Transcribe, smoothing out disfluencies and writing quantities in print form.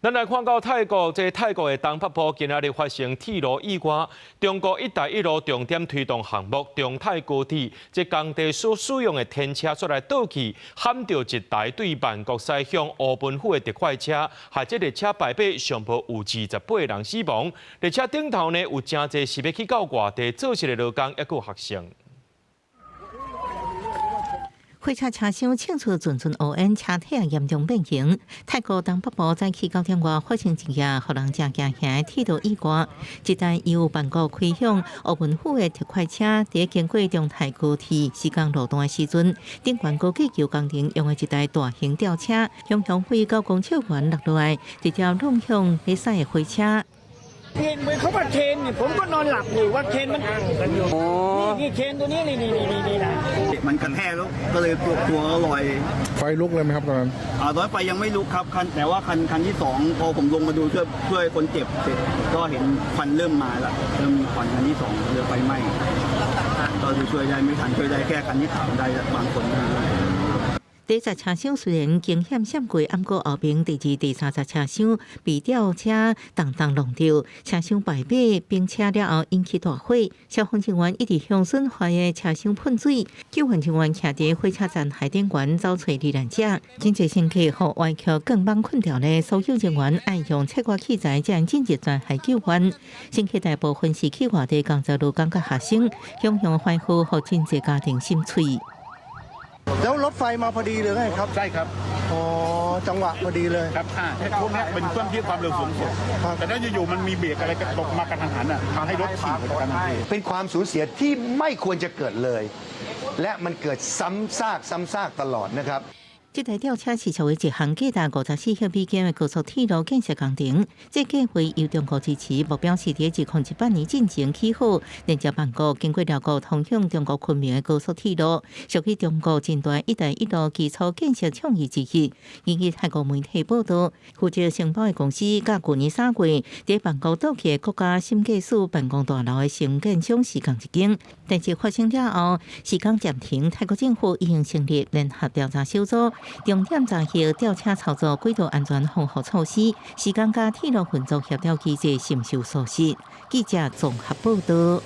咱來看到泰國，這泰國的東北部今仔日發生鐵路意外。中國“一帶一路”重點推動項目中泰高鐵，這工地所使用的天車煞來倒去，撼著一台對曼谷駛向烏汶府的特快車，害這列車排尾上無有28人死亡。列車頂頭呢有誠濟是欲去到外地做事的勞工，抑閣有學生。火車車廂衝出陣陣烏煙，車體也嚴重變形。泰國東北部早起9點外發生一件予人誠驚嚇的鐵路意外，一台由曼谷開向烏汶府的特快車，佇經過中泰高鐵施工路段的時陣，頂懸高架橋工程用的一台大型吊車，雄雄飛9公尺懸落落來，直接挵向咧駛的火車。 เห็นเหมือนเขาว่าเครนเนี่ยผมก็นอนหลับอยู่ว่าเครนมันนี่นี่เครนตัวนี้นี่นี่นี่นี่นะ มันกระแทกแล้วก็เลยตัวตัวก็ลอย ไฟลุกเลยไหมครับตอนนั้น ตอนนไฟยังไม่ลุกครับคันแต่ว่าคันคันที่สองพอผมลงมาดูช่วยช่วยคนเจ็บเสร็จก็เห็นควันเริ่มมาละเริ่มมีควันคันที่สองเรือไฟไหม้ก็คือช่วยได้ไม่ทันช่วยได้แค่คันที่สามได้บางคน第一節車廂雖然驚險閃過，毋過後邊第二、第三節車廂被吊車重重挵著，車廂敗尾並車了後引起大火。消防人員一直向損壞的車廂噴水，救援人員徛佇火車站海頂懸走揣罹難者。真濟乘客予歪曲鋼板困牢咧，搜救人員愛用切割器材才能進入全海救援。乘客大部分是去外地工作勞工佮學生，雄雄歡呼，予真濟家庭心碎。 แล้วรถไฟมาพอดีเลยไงครับ ใช่ครับ อ๋อจังหวะพอดีเลย ครับอ่าช่วงนี้เป็นช่วงที่ความเร็วสูงสุด ครับ แต่ถ้าอยู่ๆมันมีเบรกอะไรกระตกมากระทันหันอ่ะทำให้รถฉีกไปกระทันหัน เป็นความสูญเสียที่ไม่ควรจะเกิดเลย และมันเกิดซ้ำซากซ้ำซากตลอดนะครับ這台吊車是屬於一項價值54億美金的高速鐵路建設工程。這計劃由中國支持，目標是佇2018年進前起好，連接曼谷經過寮國通向中國昆明的高速鐵路，屬於中國真大“一帶一路”基礎建設倡議之一。根據泰國媒體報道，負責承包的公司，佮舊年3月佇曼谷倒去的國家審計署辦公大樓的承建商是仝一間，但是發生了後，施工暫停。泰國政府已經成立聯合調查小組，重點查核吊車操作軌道安全防護措施，施工佮鐵路運作協調機制是毋是有疏失。記者綜合報道。